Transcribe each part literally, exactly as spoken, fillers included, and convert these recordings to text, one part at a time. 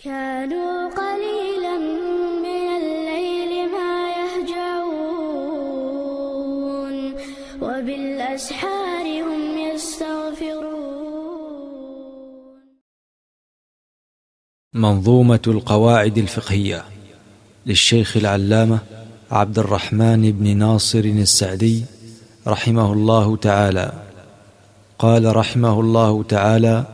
كانوا قليلا من الليل ما يهجعون، وبالأسحار هم يستغفرون. منظومة القواعد الفقهية للشيخ العلامة عبد الرحمن بن ناصر السعدي رحمه الله تعالى. قال رحمه الله تعالى: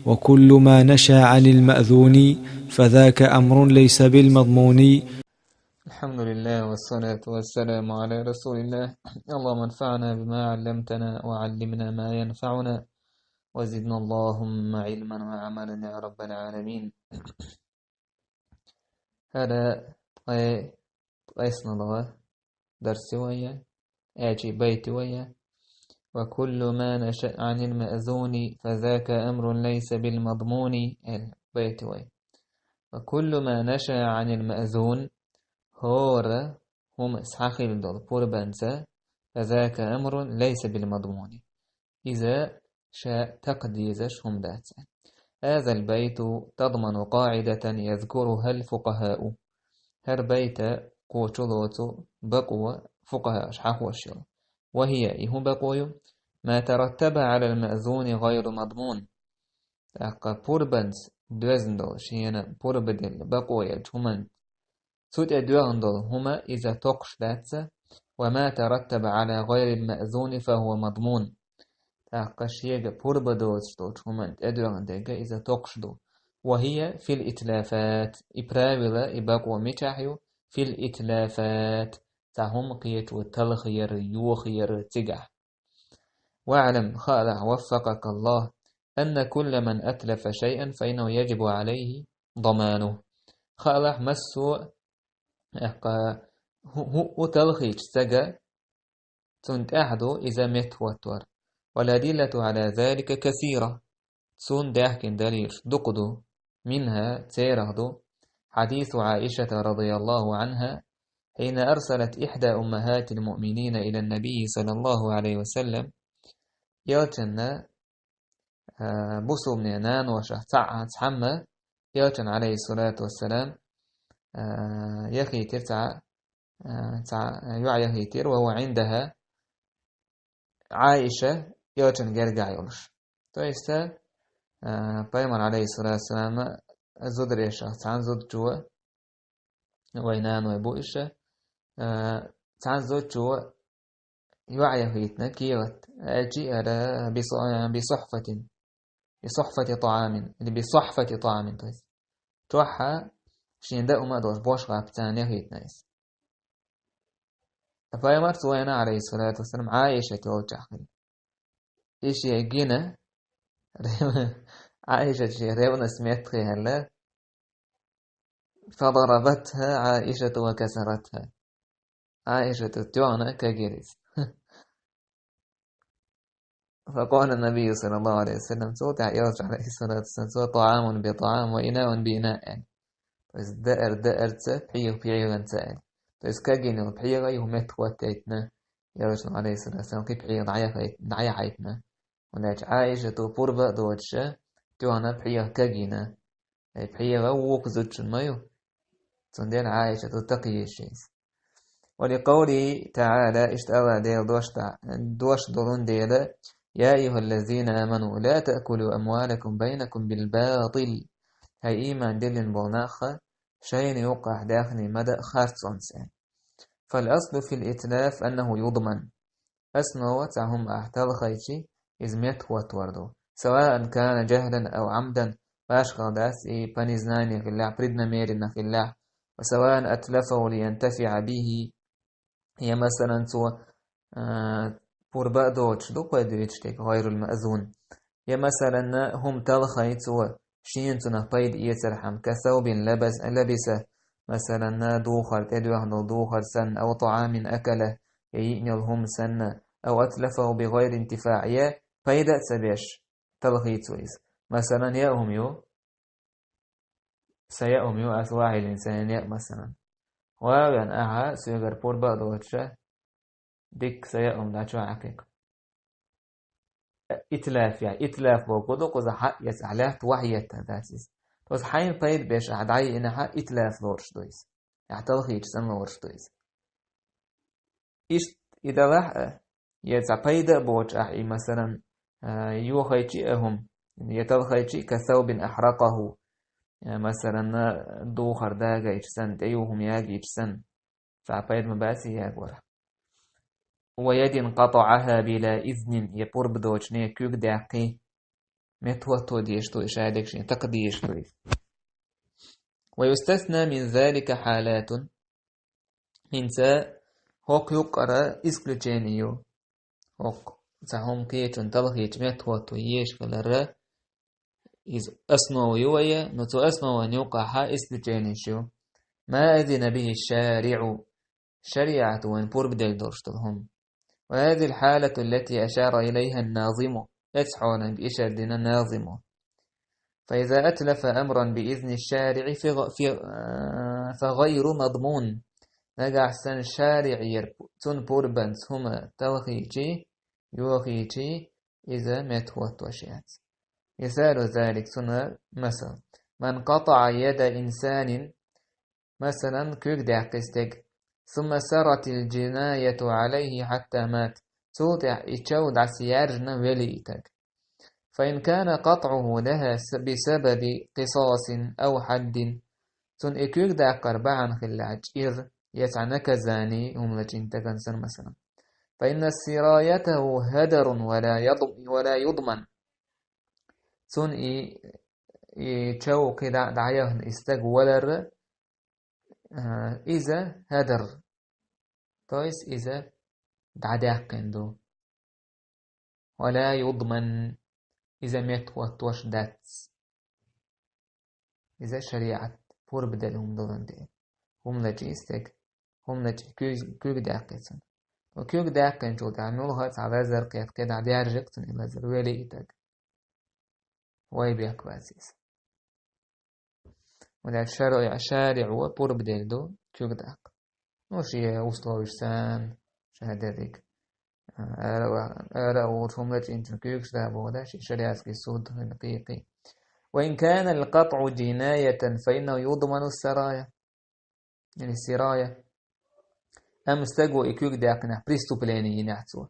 "وكل ما نشا عن المأذون فذاك أمر ليس بالمضمون". الحمد لله والصلاة والسلام على رسول الله. اللهم انفعنا بما علمتنا وعلمنا ما ينفعنا وزدنا اللهم علما وعملا يا رب العالمين. هذا ткъе ткъайсналгӀа дарс ю вай, аьлча байт ю вай. «وكل ما نشأ عن المأذون فذاك أمر ليس بالمضمون», аьлла байт ю вай. «وكل ما نشأ عن المأذون», хӀора хӀума схьахилла долу пурбанца, «فذاك أمر ليس بالمضمون». Иза ша такха дезаш хӀума дац. «هذا البيت يضمن قاعدة يذكرها الفقهاء». ХӀара байта кхочу лоцу бакъо фукъахӀаша хьахош йолу. «وهي», и хӀун бакъо ю? «ما ترتب على المأذون غير مضمون». ТӀаккха пурбанца доьзна долу, шена пурба делла бакъо елча хӀуманна цу тӀе доьгӀна долу хӀума иза токхуш дац, «وما ترتب على غير المأذون فهو مضمون». ТӀаккха шега пурба доцуш долчу хӀуманна тӀедоьгӀна дерг иза токхуш ду. «وهي في الإتلافات». И правило, и бакъо мичахь ю? «في الإتلافات». Цхьа хӀума кхечо талхаяр, йохаяр цигахь. «واعلم», хаалахь, «وفقك الله، أن كل من أتلف شيئا فإنه يجب عليه ضمانه». Хаалахь, массо а, эккха, хӀу-, хӀуъу талхийча стага, цунна тӀехь ду иза меттахӀоттор. «والأدلة على ذلك كثيرة». Цунна даьхкина далилаш дукха ду. «منها», церах ду: «حديث عائشة رضي الله عنها حين أرسلت إحدى أمهات المؤمنين إلى النبي صلى الله عليه وسلم». Элчанна, а, бусалбанийн наношах цхьаъ-, цхьамма Элчанна, عليه الصلاة والسلام, а, яхийтира цхьа, а, цхьа йоӀ яхийтира, «وهو عندها», Ӏайша Элчанна гергахь йолуш. То есть, а, Пайхамар, عليه الصلاة والسلام, зударешах цхьана зудчо, вай наной бу иша, а, цхьана зудчо йоӀ яхийтина кехат, аьлча ара бису-, бисухьфатин, бисухьфати тӀаамин, или бисухьфати тӀаамин, то есть чохь шен даа хӀума а долуш бошха бац царна яхийтина иза. Пайхамарца вайна, عليه الصلاة والسلام, Ӏайшат йолчохь хилла. И шен гина, Ӏайшат шен ревность меттахъхӀаьлла, «فضربتها عائشة وكسرتها». Ӏайшат тоьхна кагира иза. «فقال النبي صلى الله عليه وسلم», цул тӀаьхьа Элча, عليه الصلاة والسلام, цо: «طعام بطعام وإناء بإناء», аьлла. То есть даар даарца, пхьегӀа пхьегӀанца аьлла. То есть кагийна йолу пхьегӀа юха меттахӀоттайтина, Элчано, عليه الصلاة والسلام, кхин пхьегӀа дӀаяхайт-, дӀаяхьайтина. ХӀунда аьлча Ӏайшата пурба а доцуша, тоьхна пхьегӀа кагийна. Ай, пхьегӀа вукху зудчун ма ю. Цундела Ӏайшата такха еза иза. «ولقوله تعالى», иштта АллахӀ Делан дош да-, дош долун дела: «يا أيها الذين آمنوا لا تأكلوا أموالكم بينكم بالباطل». ХӀай ийман диллина болу нах, шайна юккъехь даьхни ма даа харцонца. «فالأصل في الإتلاف أنه يضمن». Основа, цхьа хӀума ахь талхайчи, иза меттахӀоттор ду. «سواء كان جهلا أو عمدا», башхалла дац и по незнанию хиллехь, преднамеренно хиллехь, «وسواء أتلفه لينتفع به», я, масалан, цо, а, пурба а доцуш ду, пайда оьцуш дерг, غير المأذون. Я, масалан, хӀума талхай цо, шена цунах пайда эцархьама, «كثوب لبس-, لبسه», масалан, духар, тӀедоьхна долу духар санна, «أو طعام أكله», я, йиъна йолу хӀума санна, «أو أتلفه بغير انتفاع», я, пайда а ца беш, талхий цо иза. Масалан, яа хӀума ю, сан яа хӀума ю, ас вахьийлина сан яа, масалан. Ваьлла ахьа соьгара пурба а доцуша, дикка сан яа хӀума дӀа чохь Ӏакхика. Итлаф яц. Итлаф бохург ду, кхуза хьаэцахь лаьтта вахьийтар дац иза. Тхоьца хьайна пайда беш ахь дӀайиъинехь а, итляф лоруш ду иза. Ахь талхийча санна лоруш ду иза. Иштта и далахь а, я цхьа пайда а боцуш ахь и, масалан, а, йохайча а хӀума, я талхайча а, كثوب أحرقه, а, масалан, а, духар дагайча санна, тӀе ю хӀума ягийча санна, цхьа пайда ма бац и ягорахь. ويد قطعها بلا إذن, я пурба доцуш некъ куьг даьккхи, меттахӀотто дезаш ду и, ша дегашна такха дезаш ду и. ويستثنى من ذلك حالات. ХӀинца хӀокху юккъара исключение ю. ХӀокху цхьа хӀума кхечунна талхийча меттахӀотто езаш хиларра, иза основа ю вай, но цу основан юкъахь исключениеш ю. ما أذن به الشارع. ШариӀато вайна пурба делла долуш долу хӀума. وهذه الحالة التي أشار إليها الناظم. Эцхьониг ишар дина назимо. فإذا أتلف أمرا بإذن الشارع فغ-، في-، آه، فغير مضمون. Нагахь санна шариӀера цунна пурбанца хӀума талхийчи, йохийчи, иза меттахӀоттош яц. مثال ذلك, цунна масал. من قطع يد إنسان, масалан, куьг даьккхи стеган. ثم سرت الجناية عليه حتى مات. Цул тӀаьхьа и чов дӀасаяьржина вели и стаг. فإن كان قطعه لها س-، بسبب قصاص أو حد. Цунна и куьг даккхар бахьана хиллехь чӀир, я цхьа наказание, хӀума лачкъийна стагана санна, масалан. فإن سرايته هدر ولا يض-، ولا يضمن. Цунна и, и чов кхидӀа а дӀаяхна и стаг валар, а, иза хӀадар. То есть иза дӀадаьккхина ду. ولا يضمن. Иза меттахӀоттош дац. Иза шариӀат пурба делла хӀума долун де. ХӀума лачкъийна стеган. ХӀума лачкъийна куьг, куьг даьккхи цунна. Куьг даьккхинчул тӀаьхьа муьлхха а цхьа лазар кхетта кхидӀа дерзийча цунна и лазар, вели и стаг. Вай бехк бац иза. ХӀунда аьлча шариӀа, шариӀо пурба делла ду куьг даккха. Ну, шен условиш санна, ша дерриг. Ара а, ара а вуьйцуш хӀума лачкъийначун куьйгаш да боху, да, шен шариатский суд хӀун кхин-кхин. وإن كان القطع جناية فإنه يضمن السراية. Яъни сирая. Амма стага и куьг даьккхинехь преступление йинехь цо.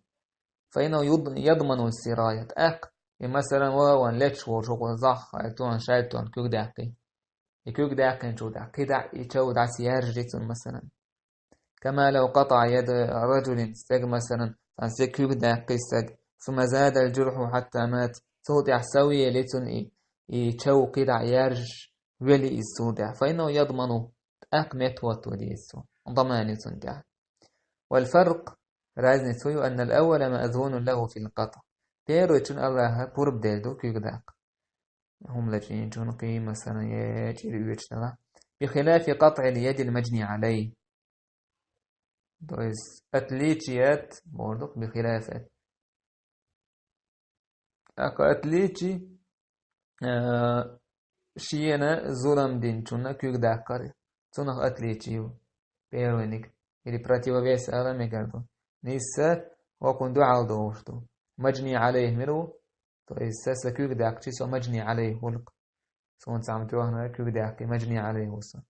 فإنه يض-، يضمن السراية. ТӀаккха, и, масалан, ван леташ волуш ву, зӀах, ай, тон, шай тон куьг даьккхи. И куьг даьккхинчул тӀаьхьа кхидӀа и чов дӀасаяьржира цунна, масалан. كما لو قطع يد رجل, стеган, масалан, цхьана стеган куьг даьккхи стага. ثم زاد الجرح حتى مات. Цул тӀаьхьа сов елира цунна и, и чов кхидӀа яьржаш, вели иза цул тӀаьхьа. فإنه يضمن. ТӀаккха меттахӀотто деза цо. Даман ю цунна тӀехь. والفرق, разница ю, أن الأول مأذون له في القطع. Первойчунна Аллаха пурба делла ду куьг даккха. ХӀума лачкъийначун кхин, масалан, я чӀир оьцуш далахь. بخلاف قطع اليد المجني عليه. То есть, отличие от, бохург ду-кх, بخلاف от. ТӀаккха отличие, а, шена зулам динчунна куьг даккхар. Цунах отличие ю. Первойниг. Или противовес ала мегар ду. Нийсса хӀокхунна дуьхьал догӀуш ду. Мажни Ӏалайх мила ву? То есть, сан, сан куьг даьккхича, со мажни Ӏалайх хуьлу-кх. Суна цхьамма тоьхна куьг даьккхи, мажни Ӏалайх ву со.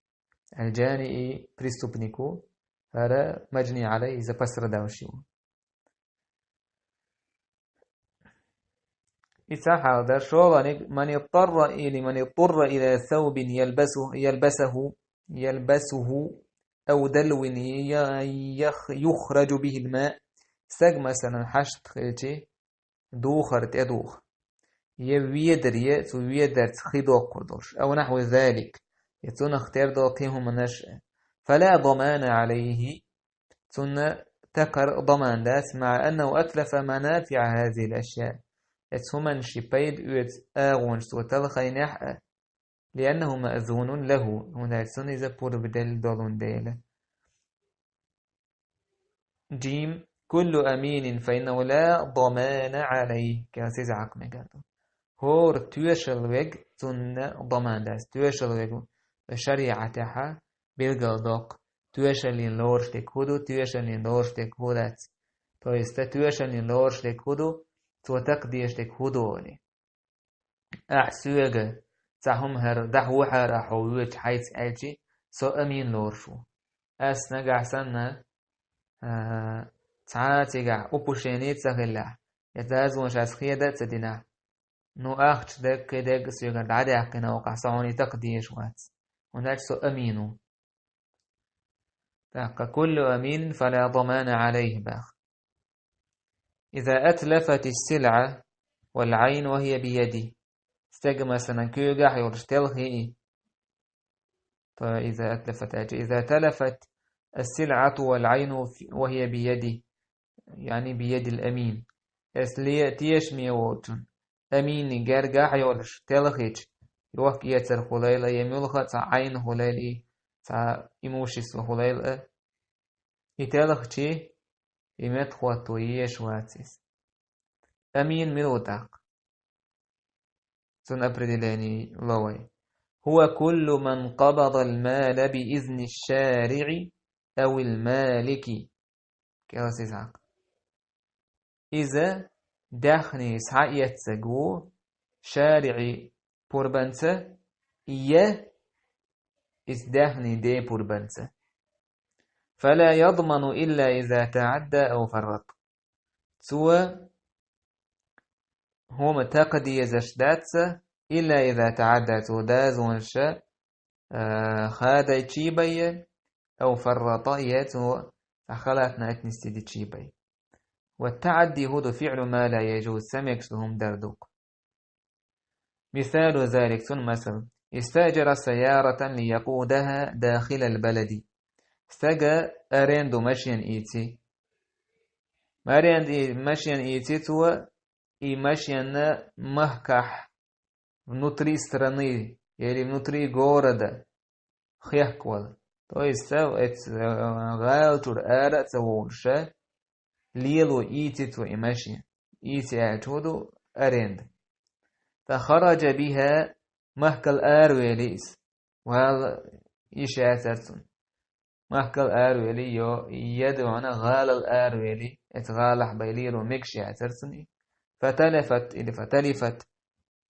Аль-джани и преступник ву, хӀара мажни Ӏалайх, иза пострадавший ву. И цхьа хьал дара, шолгӀаниг, من اضطر или من اضطر إلى ثوب يلبسه، يلبسه، يلبسه أو دلو ي-، يخ-، يخرج به الماء. Стаг, масалан, хьашт хилчи, духар тӀедуха. Я ведар, я цу ведарца хи доккхур долуш. أو نحو ذلك. Я цунах тера долу кхин хӀуманаш. فلا ضمان عليه. Цунна такхар даман дац, مع أنه أتلف منافع هذه الأشياء. Эцу хӀуманаш ши пайда оьцу агӀонаш цо талхайнехь а, لأنه مأذون له, хӀунда аьлча цунна иза пурба делла долун дела. Джим. كل أمين فإنه لا ضمان عليه. Кел сиз хьакъ мегар ду. ХӀора тоьшалла верг, цунна даман дац. Тоьшалла верг шариӀатехьа билгал доккху. Тоьшаллин лоруш дерг хӀун ду, тоьшаллин лоруш дерг хӀун дац. То есть, сан тоьшаллин лоруш дерг хӀун ду, цо такха дезаш дерг хӀун ду олий. Ахь соьга цхьа хӀума хӀара дӀахьо хьара хьо воьдуш хьайца аьлча, со амин лоруш ву. Ас нагахь санна, а, цхьа а цигахь упущение ца хилахь, я дозанаш ас хеда а ца динахь, ну, ахча дерг, кхин дерг а соьгара дӀадаьккхина вокхахь, со хьуна и такха дезаш вац. ХӀунда аьлча со амин ву. ТӀаккха كل أمين فلا ضمان عليه боху. إذا أتلفت السلعة والعين وهي بيده. Стеган, масалан, куьйгахь йолуш телхий и. То إذا أتلفت, аьлча, إذا تلفت السلعة والعين وهي بيده, يعني بيد الأمين. Эс ле тешаме волчун аминан гергахь йолуш телхича, йохк-эцар хуьлийла, я муьлхха а цхьа Ӏайн хуьлийла и, цхьа имущество хуьлийла а, и телхча, и меттахӀотто езаш вац иза. Амин мила ву тӀаккха? Цунна определение ло вай. هو كل من قبض المال بإذن الشارع أو المالك. КӀелхьаза иза хьакха. Иза даьхни схьаэцнарг ву шариӀи пурбанца, я иза даьхни ден пурбанца. فلا يضمن إلا إذا تعدى أو فرط. Цо хӀума такха дезаш дац, إلا إذا تعدى, цо дозанаш, а, хадийча бен, أو فرط, я цо цхьа халатна отнести дича бен. والتعدي هو فعل ما لا يجوز, ца мегаш долу хӀума дар ду. مثال ذلك, цунна масал: استأجر سيارة ليقودها داخل البلد. Стага аренду машен ийци. Аренду и-, машен ийци цо, и машенна махкахь, внутри страны или внутри города, хехкавала. То есть, ца, эц-, э, гӀала чуьра ара а ца волуш, лело ийци цо и машен. Ийци аьлча хӀун ду? Аренда. فخرج بها, махкал аравели иза. Вала йиш яцара цунна. Махкал аравели, йо, я дуьхьал гӀалал аравели, эца гӀалахь бен лело мегаш яцара цунна и. فتلفت или فتلفت,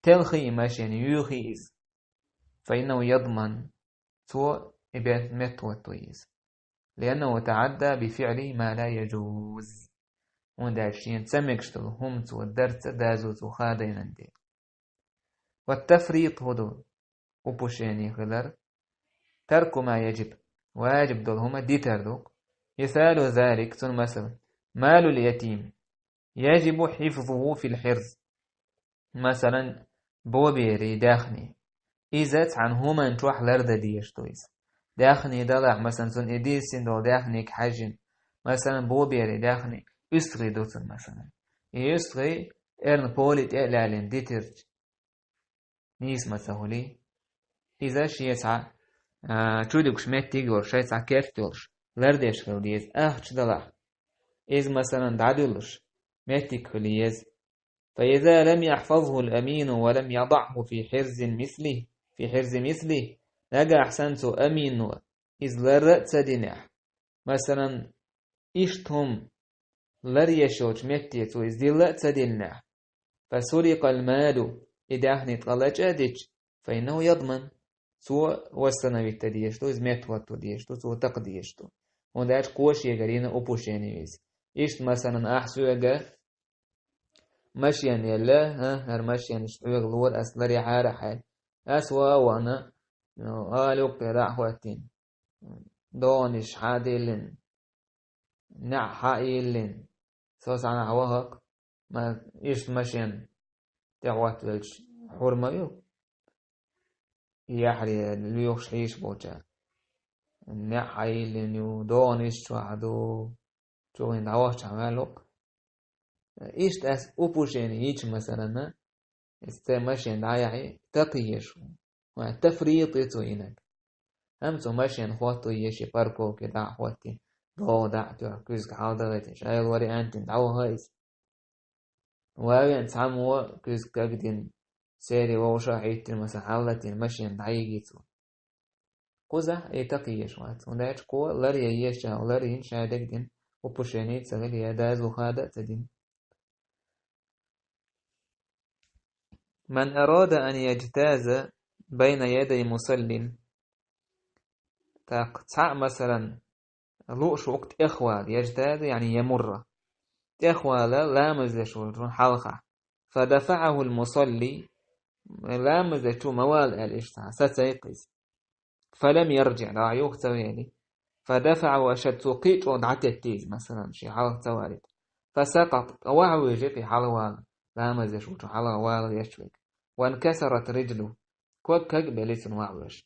телхи и машен, юьхи иза. فإنه يضمن, цо и бе-, меттахӀотто еза. لأنه تعدى بفعل ما لا يجوز. ХӀунда аьлча шена ца мегаш долу хӀума цо дарца, дозо цо хадийна дела. والتفريط хӀун ду? Упущение хилар. ترك ما يجب, важиб долу хӀума дитар ду. مثال ذلك, цунна масал: مال اليتيم يجب حفظه في الحرز. Масалан, боберийн даьхни. Иза цхьана хӀуманна чохь лардан дезаш ду иза. Даьхни далахь, масалан, цунна и дисина долу даьхниг хьаьжжина. Масалан, боберийн даьхни, уьстагӀий ду цунна, масалан. И уьстагӀий эрна поле тӀе а лалийна дитирча, нийса ма ца хуьлий. Иза шен цхьа, а, чу дигуш меттиг йолуш, шайн цхьа керт йолуш, лардеш хила деза, ахча далахь. Иза, масалан, дӀадуьллуш меттиг хила еза. فإذا لم يحفظه الأمين ولم يضعه في حرز مثله, في حرز مثله, нагахь санна цу амино иза ларра а ца динехь, масалан, иштта хӀума ларъеш йолчу метте цо иза дилла а ца диллинехь, فسرق المال, и даьхни ткъа лачкъа а дича, فإنه يضمن, цо восстановить дан дезаш ду, иза меттахӀотто дезаш ду, цо такха дезаш ду. ХӀунда аьлча кхо шегара йина упущение ю иза. Иштта, масалан, ахь соьга машен елла, хӀа, хӀара машен иштта хьоьга лора, ас ларъяхьара хьайна. Ас ван а вахана, ну, гӀала юккъе дӀа а хӀоттийна, догӀанаш хьа а диллина, неӀ хьа а йиллина, со цхьанхьа вахара, ма-, иштта машен тӀехӀоттавелча хьур ма ю. Яхьаре лоьхуш хьийзаш болчара. НеӀ хьа а йиллина ю, догӀанаш чохь ду, чу гӀин дӀавахча хьан ваьлла ву-кх. Иштта ас упущение йича, масалан, иза цхьа машен дӀаяхье, такха езаш ву. Вай тафрит ю цо йинарг. Амма цо машен хӀотто езаш, парковке дӀа а хӀоттийна, догӀа дӀа а тоьхна, куьзга хьалдагӀийтина, шайла вариантина дӀаваха иза. Ван а веана цхьаммо куьзга кагдина, сери вовшах а хьиттина, масалан, хьаллатийна машен дӀайиги цо. Кхузахь и такха езаш вац, хӀунда аьлча кхо ларъян езача, ларйина, шадерг дина, упущение ца хилла, я доза хада а ца дина. من أراد أن يجتاز بين يدي مصل. ТӀаккха цхьаъ, масалан, лууш ву-кх тӀехвала, يجتاز يعني يمر. ТӀехвала ламаз деш волчун хьалха. فدفعه المصلي, ламаз дечо ма вала аьлла иштта, сацайкх иза. فلم يرجع, дӀа юха ца вели. فدفعه أشد, цо кхин а чӀогӀа дӀатетти иза, масалан, ше хьалха ца валийта. فسقط, ткъа вахьа вуьйжи-кх и хьалха вала, ламаз деш волчо хьалха вала везаш верг. وانكسرت رجله, ког кагбелла цун вахьа вуьйжи.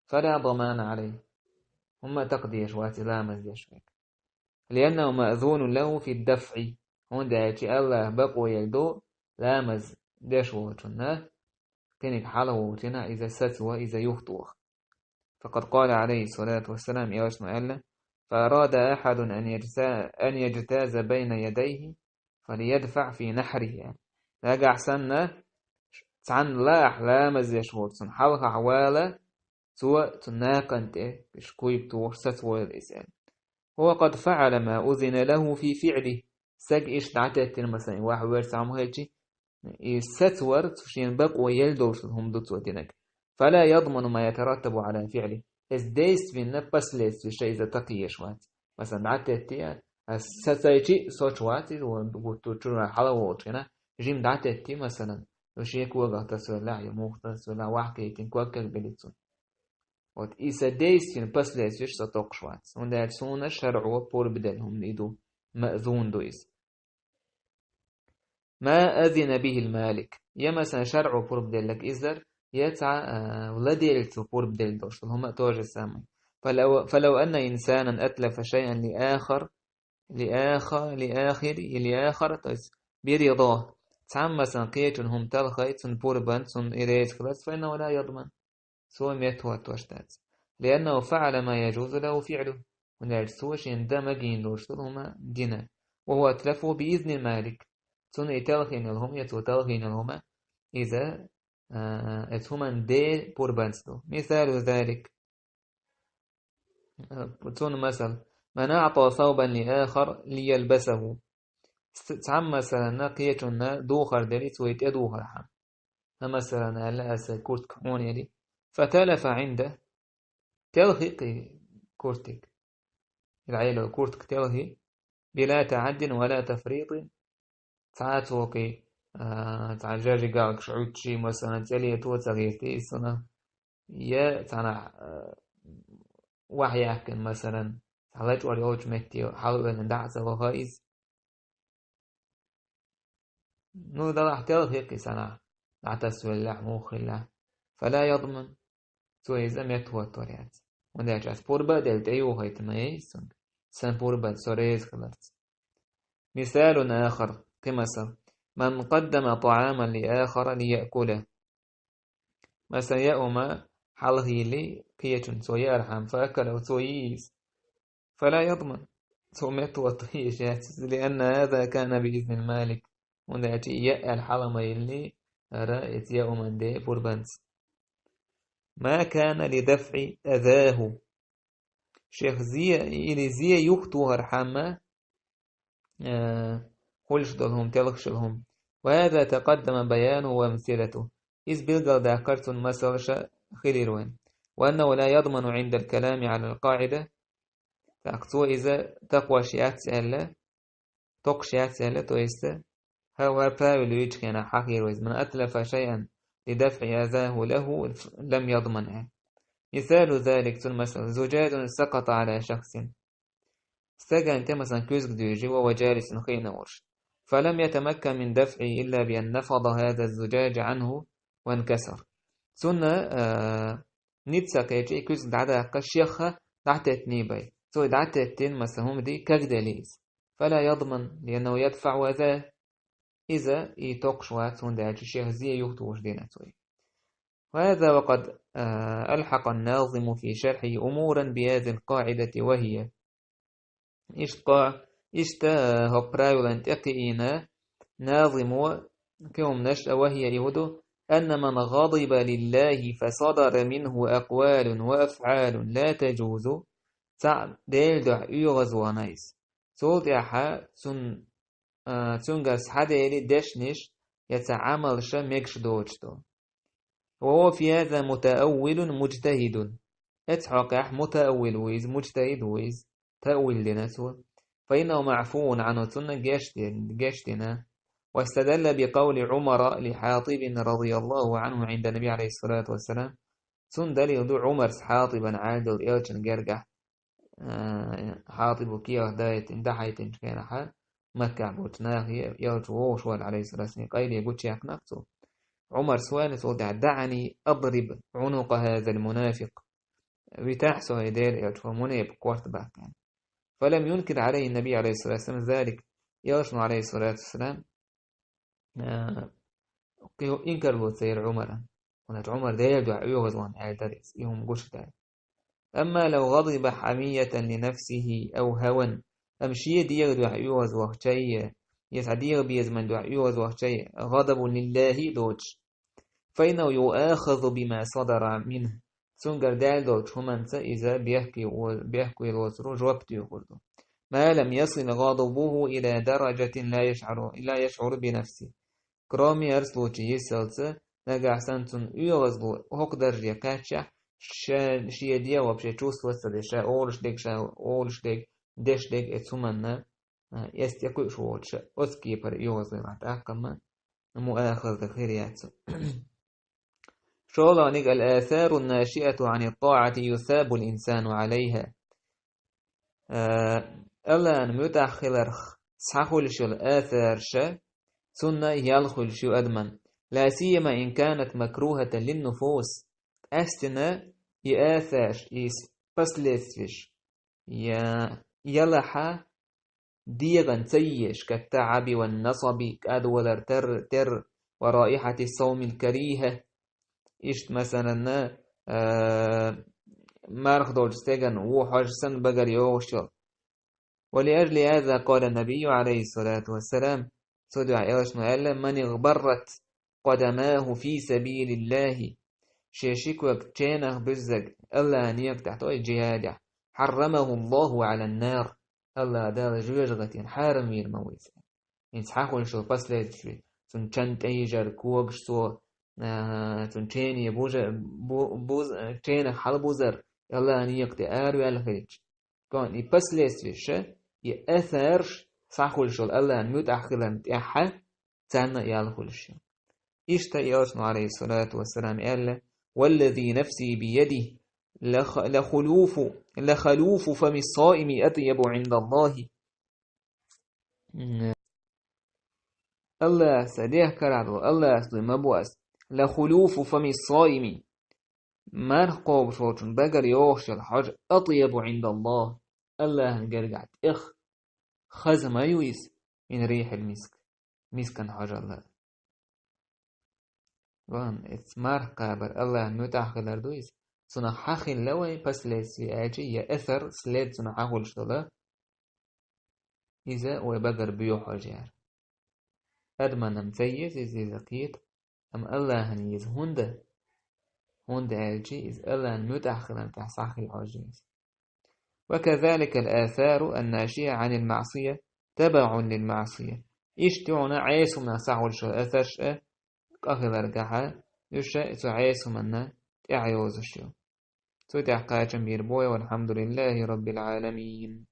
فلا ضمان عليه, хӀумма а такха дезаш вац и ламаз деш верг. لأنه مأذون له في الدفع, хӀунда аьлча АллахӀа бакъо елла ду ламаз деш волчунна, кхиниг хьалха волчунна иза сацо, иза юхатоха. فقد قال عليه الصلاة والسلام, Элчано аьлла: فأراد أحد أن يجتا-, أن يجتاز بين يديه فليدفع في نحره. Нагахь санна цхьанна лаахь ламаз деш волчун хьалхахь вала, цо цун накхана тӀе уьш куйба тухуш сацавойла иза аьлла. وقد فعل ما أذن له في فعله. Сага иштта дӀатеттина, масалан, и вахьа вуьйжи цхьа хӀума хилча, и сацавар цу шена бакъо елла долуш хӀума ду цо динарг. فلا يضمن ما يترتب على فعله. Иза действина последствиеш иза такха езаш вац. Масалан, дӀатеттий, ас сацайчи а соцуш вац иза, вон гуттар а чуьра хьалха волчу хенахь, жима дӀатеттий, масалан, ю шен когах тасавеллехь, ю муха тасавеллехь, вахьа кхийтина, ког кагбелла цунна. Вот и сан действина последствиеш со токхуш вац. ХӀунда аьлча суна шарӀо пурба делла хӀума и ду, маъзун ду иза. ما أذن به المالك. Я, масалан, шарӀо пурба делларг иза дара, я цхьа, а, владелецо пурба делла долуш долу хӀума а то же самое. فلو، فلو أن إنسانا أتلف شيئا لآخر، لآخر، لآخر، لآخر, то есть برضاه. Цхьамма, масалан, кхечунна хӀума талхай, цунна пурбанца, цунна и реза хиларца, فإنه لا يضمن. Цо меттахӀоттош дац. لأنه فعل ما يجوز له فعله. ХӀунда аьлча цо шена дан магийна долуш долу хӀума дина. وهو أتلفه بإذن المالك. Цунна и талхийна йолу хӀума, я цо талхийна йолу хӀума, иза, а, оцу хӀуманна ден пурбанца ду. مثال ذلك. А, цунна масал. من أعطى ثوبا لآخر ليلبسه. Ц-, цхьамма, масалан, кхечунна духар делли, цо и тӀедухархьама. Ха, масалан, аьлла, аса куртка хьуна яри. فتلف عنده. Телхи кхин куртиг. Ил Ӏело куртка телхи. بلا تعد ولا تفريط. Цхьа а цо кхин, а, цхьа жажи галгаш Ӏуьттуш, масалан, цӀе лето ца гӀирти иза цунах. Я цхьанахь, а, вахьа яьккхина, масалан, цхьа лачкъор йолчу метте хьалавеллина дӀа а ца ваха иза. Ну, далахь телхи кхин санахь, дӀатасавеллехь, муха хиллехь. فلا يضمن. Цо иза меттахӀоттор яц. ХӀунда аьлча ас пурба а делла тӀеюхайта ма яй цунга. Сан пурба, со реза хиларца. مثال آخر, кхин масал. من قدم طعاما لآخر ليأكله. Масалан, я хӀума хьалхийли кхечунна цо яархьама, فأكله, цо йи иза. فلا يضمن. Цо меттахӀотта йиш яц иза, لأن هذا كان بإذن المالك. ХӀунда аьлча и яа аьлла хьала ма йиллий, хӀара иза я хӀуманна ден пурбанца. ما كان لدفع أذاه. Шех зе, или зе юхатохархьама, э, хуьлуш долу хӀума, телхаш йолу хӀума. وهذا تقدم بيانه وأمثلته. Иза билгалдаккхара цунна масалша хилира вайн. وأنه لا يضمن عند الكلام على القاعدة. ТӀаккха цо иза такхош яц аьлла, токхуш яц аьлла, то есть, хӀара правило юьйцучу хенахь хьахийра вайза. من أتلف شيئا لدفع أذاه له لم يضمن. مثال ذلك, цунна масал, زجاج سقط على شخص. Стагана тӀе, масалан, куьзга дуьйжи, وهو جالس, хиъна волуш. فلم يتمكن من دفعه إلا بأن نفض هذا الزجاج عنه وانكسر. Цунна, а, ницкъ ца кхечи, и куьзга дӀадаккха, шех дӀатеттиний бай. Цо и дӀатеттина, масалан, хӀума ди, кагделла иза. فلا يضمن، لأنه يدفع أذاه. Иза и токхуш вац, хӀунда аьлча шех зе юхатухуш дина цо и. وهذا وقد، а, ألحق الناظم في شرحه أمورا بهذه القاعدة وهي. Иштта, иштта, а, хӀокху правилан тӀекхиийна назимо кхин хӀуманаш а, وهي, и хӀун ду: أن من غضب لله فصدر منه أقوال وأفعال لا تجوز. Цхьаъ Делан дуьхьа оьгӀазвахана иза. Цул тӀаьхьа цун, а, цуьнгара схьадели дешнаш я цхьа Ӏамалша мегаш доцуш ду. وهو في هذا متأول مجتهد. Эцу хьокъехь мутаъаввил ву иза, муджтахӀид ву иза, таъвил дина цо. فإنه معفو عنه, цунна гечдина, гечдина. واستدل بقول عمر لحاطب رضي الله عنه عند النبي عليه الصلاة والسلام. Цунна далил ду Ӏумарс Хьатибан Ӏаьдал элчан гергахь, а, Хьатибу кехат дайтина, дӀахьайтинчу хенахьа, Маккахь болчу нахе, элча вовшахваьлла, Ӏалайхиссалату вассалам, къайле гучуяьккхинарг цо. Ӏумарс вайна цул тӀаьхьа: دعني أضرب عنق هذا المنافق. Витахь со хӀай Делан элча, хӀо мунепакъ корта баккхина. فلم ينكر عليه النبي عليه الصلاة والسلام ذلك. Элчано, Ӏалайхиссалату вассалам, а, кхин инкарло ца йира Ӏумаран. ХӀунда аьлча Ӏумар Делан дуьхьа оьгӀазло аьлла дара иза, и хӀума гуш даьлла. أما لو غضب حمية لنفسه أو هوى, амма шен дегӀан дуьхьа оьгӀазвахча, я цхьа дегӀан безаман дуьхьа оьгӀазвахча, غضب لله доцуш, فإنه يؤاخذ بما صدر منه. Цуьнгара даьлла долчу хӀуманца иза бехке, бехке лоцур ву, жоп доьхур ду. ما لم يصل غضبه إلى درجة لا يشعر، لا يشعر بنفسه. Кроме, хӀара случай йисалца, нагахь санна цуьнан оьгӀазло хӀокху дарже кхаьччехь, ша, шен дегӀ вообще чувствовать ца деш, ша олуш дерг, ша олуш дерг, деш дерг, оцу хӀуманна, а, эс тӀекхуьуш воцуш, оцу кепара оьгӀазло, тӀаккха-м муахаза хир яц. ШолгӀаниг: الآثار الناشئة عن الطاعة يثاب الإنسان عليها. Э, Аллахьан муьтӀахь хиларх схьахуьлуш йолу асарша, цунна ял хуьлуш ю адаман. لا سيما إن كانت مكروهة للنفوس. Къаьстина и асарш, и с-, последствияш, я, ялахьа дегӀан ца езаш, كالتعب والنصب, кӀадвалар тер-, тер, ورائحة الصوم الكريهة. Иштта, масалан, а, марха долчу стеган вон хьожа санна багар йогӀуш йолу. ولأجل هذا قال النبي عليه الصلاة والسلام, цу дуьхьа элчано аьлла: من اغبرت قدماه في سبيل الله. Шен ши ког ченах буьззарг Аллахьан некъа тӀехь, то есть джихадехь, حرمه الله على النار. Аллахь Дала жоьжахатина хьарам вийр ма ву иза. ХӀинца схьахуьлуш йолу последствие, цуьнан чан тӀейижар, когаш цо, а, цуьнан чене бужа-, бу-, буз-, ченах хьалабузар, Аллахьан некъа тӀе араваьлла хилча. Кхин и последствияш, и асарш схьахуьлуш йолу Аллахьан муьтӀахь хиларна тӀехь царна а ял хуьлуш ю. Иштта элчано, Ӏалайхиссалату вассалам, аьлла: والذي نفسي بيده لخ-، لخلوف، لخلوف فم الصائم أطيب عند الله. Аллахь, сан дегӀ карахь долу Аллахьца дуй ма бу ас. لخلوف فم الصائم. Марха кхобуш волчун багар йогӀуш йолу хьожа أطيب عند الله. Аллахьан гергахь тӀех хаза ма ю иза, من ريح المسك. Мискан хьожалла. Ван, эцу марха кхабар Аллахьан муьтӀахь хилар ду иза. Цунах хьахилла вай последствие аьлча, я эсар, след цунах хьахуьлуш долу, иза вай багар боьхьожа яра. Адаман-м ца еза иза, иза кхета, амма Аллахьан еза. ХӀунда? ХӀунда аьлча иза Аллахьан муьтӀахь хиларна тӀехь схьахила хьожа иза. وكذلك الآثار الناشئة عن المعصية تبع للمعصية. Иштта ю хьуна Ӏеса хӀуманах схьахуьлуш йолу асарш а, къа хиларгахьа, уьш а цу Ӏеса хӀуманна тӀаьхьа йозуш ю. Цу тӀехь кхачам бийр бу вай, والحمد لله رب العالمين.